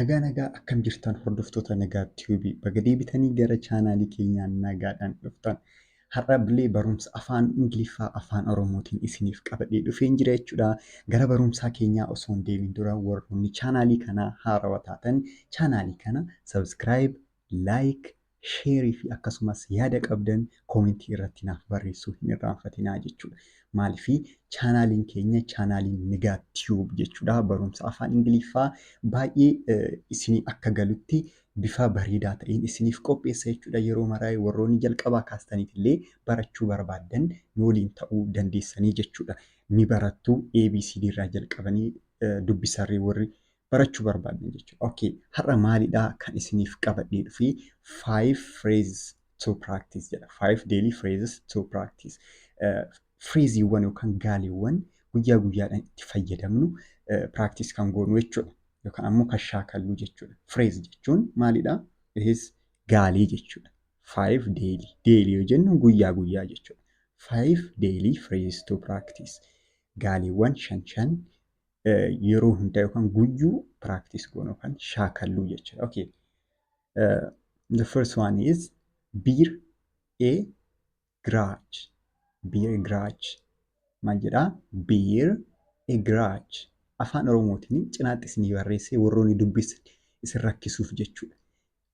Nagaa nagaa, akkam jirtan hordoftoota Nagaa Tube? Baga deebitanii gara chaanaalii keenyaa nagaadhaan dhuftan. Har'a illee barumsa afaan Ingiliffaa afaan Oromootiin isiniif qabadhee dhufeen jira jechuudha. Gara barumsaa keenyaa osoo hin deemin dura, warroonni chaanaalii kanaa haarawaa taatan chaanaalii kana subscribe, like, share fi akkasumas yaada qabdan koomentii irratti naaf barreessuu hin irraanfatinaa jechuudha. Maaliifii chaanaaliin keenya chaanaaliin Nagaa Tube jechuudha. Barumsa afaan Ingiliffaa baay'ee isinii akka galutti bifa bareedaa ta'een isiniif qopheessa jechuudha. Yeroo maraa warroonni jalqabaa kaastaniif illee barachuu barbaaddan nu waliin ta'uu dandeessanii jechuudha. Ni barattu, ABCD irraa jalqabanii dubbisarree warri barachuu barbaadan jechuudha. Okay, har'a maalidhaa kan isiniif qabadhee dhufee? Five phrases to practice jedha. Five daily phrases to practice. Phraseewwan yookaan gaaleewwan guyyaa guyyaadhaan itti fayyadamnu practice kan goonu jechuudha. Yookaan ammoo kan shaakallu jechuudha. Phrase jechuun maalidhaa? It is gaalee jechuudha. Five daily. Daily yoo jennu guyyaa guyyaa jechuudha. Five daily phrases to practice. Gaaleewwan shan shan yeroo hunda yookaan guyyuu practice goonu yookaan shaakalluu jechuudha. Okay. The first one is bear a grudge. Bear a grudge. Maal jedhaa? Bear a grudge. Afaan Oromootiin cinaatti isinii barreessee warroonni dubbisan isin rakkisuuf jechuudha.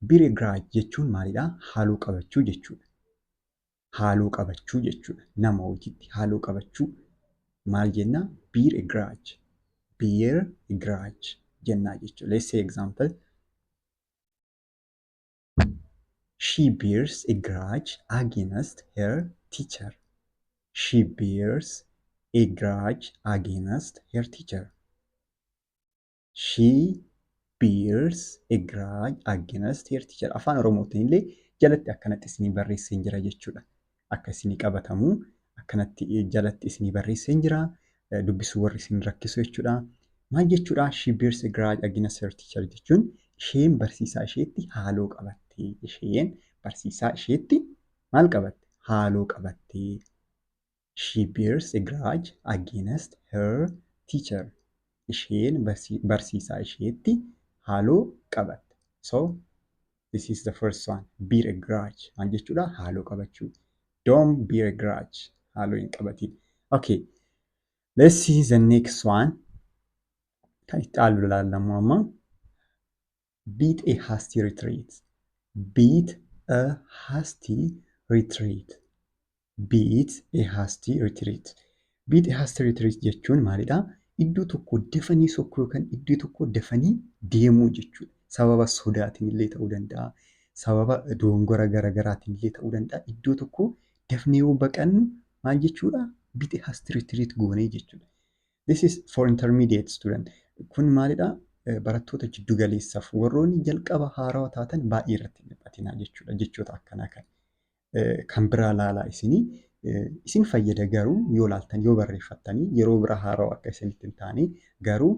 Bear a grudge jechuun maalidhaa? Haaloo qabachuu jechuudha. Haaloo qabachuu jechuudha. Nama hojiitti haaloo qabachuu maal jennaa? Bear a grudge. Bear a grudge jennaa jechuudha. Let's say example. She bears a grudge against her teacher. She bears a grudge against her teacher. She bears a grudge against her teacher. Afaan Oromootiin illee jalatti akkanatti isinii barreessee jira jechuudha. Akka isinii qabatamu akkanatti jalatti isinii barreessee jira. Dubbisuu warri isin rakkisu jechuudha. Maal jechuudha? She bears a grudge against her teacher jechuun isheen barsiisaa isheetti haaloo qabatte. Isheen barsiisaa isheetti maal qabatte? Haaloo qabatte. She bears a grudge against her teacher. Isheen barsiisaa isheetti haaloo qabatte. So this is the first one. Bear a grudge. Maal jechuudha? Haaloo qabachuu. Don't bear a grudge. Haaloo hin qabatin. Okay. Let's see the next one. Kan itti aannu ilaallamu amma. Beat a hasty retreat. Beat a hasty retreat. Beat a hasty retreat. Beat a hasty retreat jechuun maalidha? Iddoo tokko dafanii sokkuu yookaan iddoo tokko dafanii deemuu jechuudha. Sababa sodaatiin illee ta'uu danda'a. Sababa dogongora garaagaraatiin illee ta'uu danda'a. Iddoo tokko dafnee yoo baqannu maal jechuudha? Beat a hasty retreat goonee jechuudha. This is for intermediate student. Kun maalidha? Barattoota jiddu galeessaaf. Warroonni jalqaba haarawaa taatan baay'ee irratti hin dhiphatinaa jechuudha. Jechoota akkanaa kan. Kan biraa laalaa, isinii isin fayyada garuu yoo laaltan, yoo barreeffattanii yeroo bira haarawaa akka isinitti hin taane. Garuu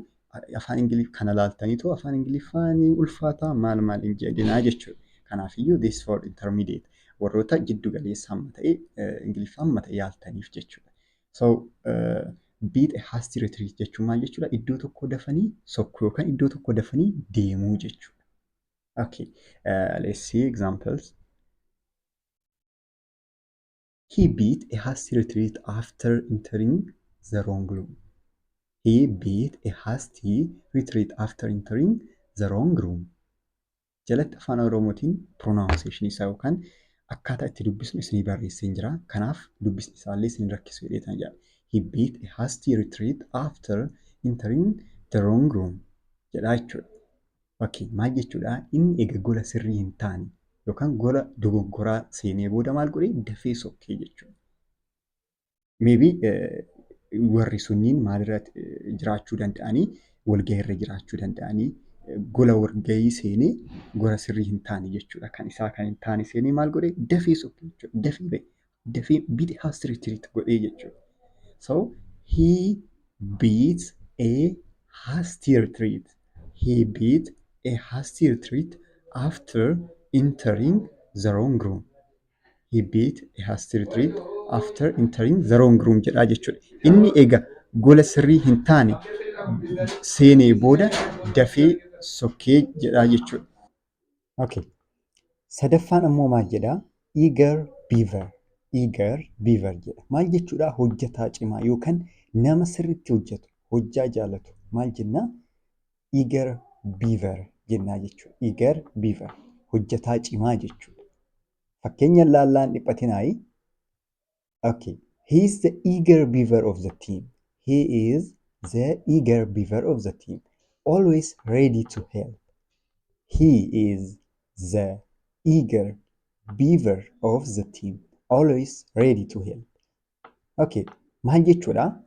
afaan Ingiliff kana laaltaniitoo afaan Ingiliffaa ni ulfaataa maal maal hin jedhinaa jechuudha. Kanaafiyyuu this for intermediate, warroota jiddu galeessa hamma ta'e Ingiliffaa hamma ta'e yaaltaniif jechuudha. So beat a hasty retreat jechuun maal jechuudha? Iddoo tokko dafanii sokkuu yookaan iddoo tokko dafanii deemuu jechuudha. Okay, let's see examples. He beat a hasty retreat after entering the wrong room. He beat a hasty retreat after entering the wrong room. Jalatti afaan Oromootiin pronunciation isaa yookaan akkaataa itti dubbisnu isinii barreessee jira. Kanaaf dubbisni isaallee isin rakkisu jedheetan jedha. He beat a hasty retreat after entering the wrong room jedha jechuudha. Okay, maal jechuudha? Inni egaa gola sirrii hin taane yookaan gola dogoggoraa seenee booda maal godhee? Dafee sokkee jechuudha. Maybe warri sunniin maalirra jiraachuu danda'anii, walgahiirra jiraachuu danda'anii, gola walgahii seenee gola sirrii hin taane jechuudha. Kan isaa kan hin taane seenee maal godhee? Dafee sokkee jechuudha. Dafee ba'e. Dafee beat hasty retreat godhee jechuudha. So he beat a hasty retreat. He beat a hasty retreat after entering the wrong room. He beat a hasty retreat after entering the wrong room jedhaa jechuudha. Inni egaa gola sirrii hin taane seenee booda dafee Sokkee jedhaa jechuudha. Okay. Sadaffaan ammoo maal jedhaa? Eager beaver. Eager beaver jedha. Maal jechuudha? Hojjetaa cimaa yookaan nama sirriitti hojjetu, hojjaa jaalatu. Maal jennaa? Eager beaver jennaa jechuudha. Eager beaver. Hojjetaa cimaa jechuudha. Fakkeenya laallaan dhiphatinaayi. Okay. He is the eager beaver of the team. He is the eager beaver of the team. Always ready to help. He is the eager beaver of the team. Always ready to help. Okay. Maal jechuudha?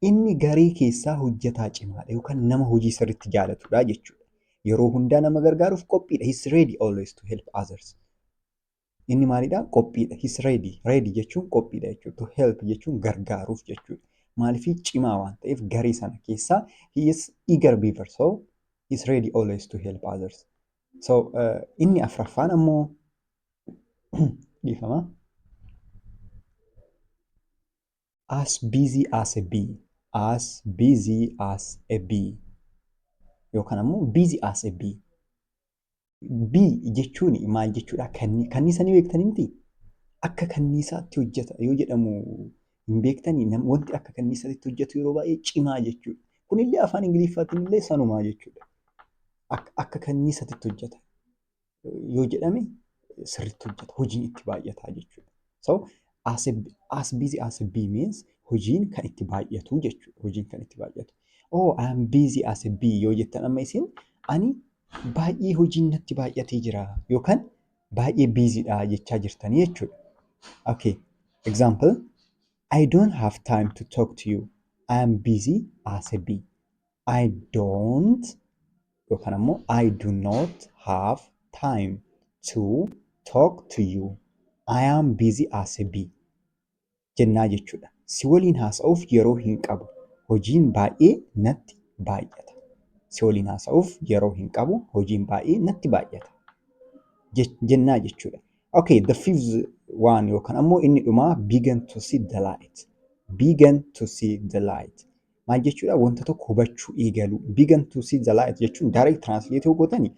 Inni garee keessaa hojjetaa cimaadha yookaan nama hojii sirriitti jaalatudha jechuudha. Yeroo hundaa nama gargaaruuf qophiidha. He is ready always to help others. Inni maalidha? Qophiidha. He is ready. Ready jechuun qophiidha jechuudha. To help jechuun gargaaruuf jechuudha. Maaliifii cimaa waan ta'eef garee sana keessaa he is eager beaver, so he is ready always to help others. So inni afraffaan ammoo, dhiifama. As busy as a bee. As busy as a bee. Yookaan ammoo busy as a bee. Bee jechuun maal jechuudha? Kanniisa ni beektanii miti? Akka kanniisaatti hojjeta yoo jedhamu hin beektanii? Wanti akka kanniisaatti hojjetu yeroo baay'ee cimaa jechuudha. Kunillee afaan Ingiliffaatiin illee sanumaa jechuudha. Akka kanniisaatti hojjeta yoo jedhame sirriitti hojjeta. Hojiin itti baay'ataa jechuudha. So as busy as a bee means hojiin kan itti baay'atu jechuudha. Hojiin kan itti baay'atu. "Oh, I am busy as a bee" yoo jettan amma isin ani baay'ee hojiin natti baay'atee jira yookaan baay'ee busy dha jechaa jirtanii jechuudha. Okay. Example: I don't have time to talk to you. I am busy as a bee. I don't yookaan ammoo I do not have time to talk to you. I am busy as a bee jennaa jechuudha. Si waliin haasa'uuf yeroo hin qabu. Hojiin baay'ee natti baay'ata. Si waliin haasa'uuf yeroo hin qabu. Hojiin baay'ee natti baay'ata jennaa jechuudha. Okay, the fifth one yookaan ammoo inni dhumaa, began to see the light. Began to see the light. Maal jechuudha? Wanta tokko hubachuu eegaluu. Began to see the light jechuun direct translate yoo gootani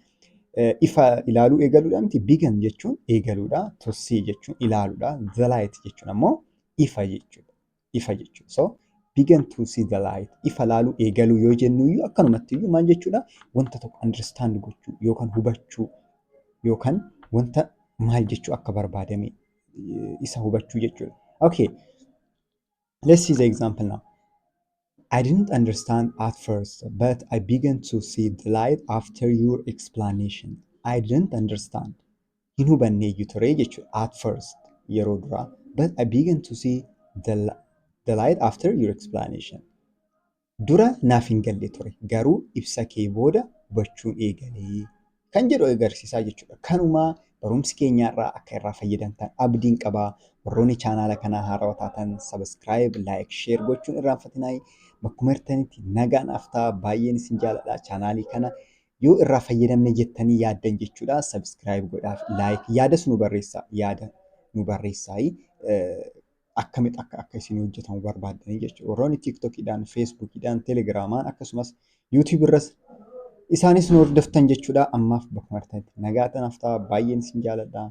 ifa ilaaluu eegaluudha miti. Began jechuun eegaluudha. To see jechuun ilaaluudha. The light jechuun ammoo ifa jechuudha. Ifa jechuudha. So began to see the light, ifa ilaaluu eegaluu yoo jennu iyyuu akkanumatti iyyuu maal jechuudha? Wanta tokko understand gochuu yookaan hubachuu yookaan wanta maal jechuu akka barbaadame isa hubachuu jechuudha. Okay, let's see the example now. I didn't understand at first, but I began to see the light after your explanation. I didn't understand. Hin hubanneeyyu ture jechuudha. At first, yeroo duraa. But I began to see the light after your explanation. Dura naaf hin galle ture. Garuu ibsa kee booda hubachuun eegalee kan jedhu agarsiisaa jechuudha. Kanumaa barumsi keenyarraa akka irraa fayyadamtan abdiin qabaa. Warroonni chaanaala kanaa haarawaa taatan subscribe, like, share gochuun irraanfatinaa. Bakkuma jirtanitti nagaan aftaa, baay'een isin jaaladha. Chaanaalii kana yoo irraa fayyadamne jettanii yaaddan jechuudha. Subscribe godhaaf, like, yaadas nu barreessaa, yaada nu barreessaa, akkamitti akka isin hojjetamu barbaaddanii jechuudha. Warroonni TikTokiidhaan, Facebookiidhaan, Telegramaan akkasumas YouTube irras isaanis nu hordoftan jechuudha. Ammaaf bakkuma jirtanitti nagaa tanaaf ta'a, baay'een isin jaaladha.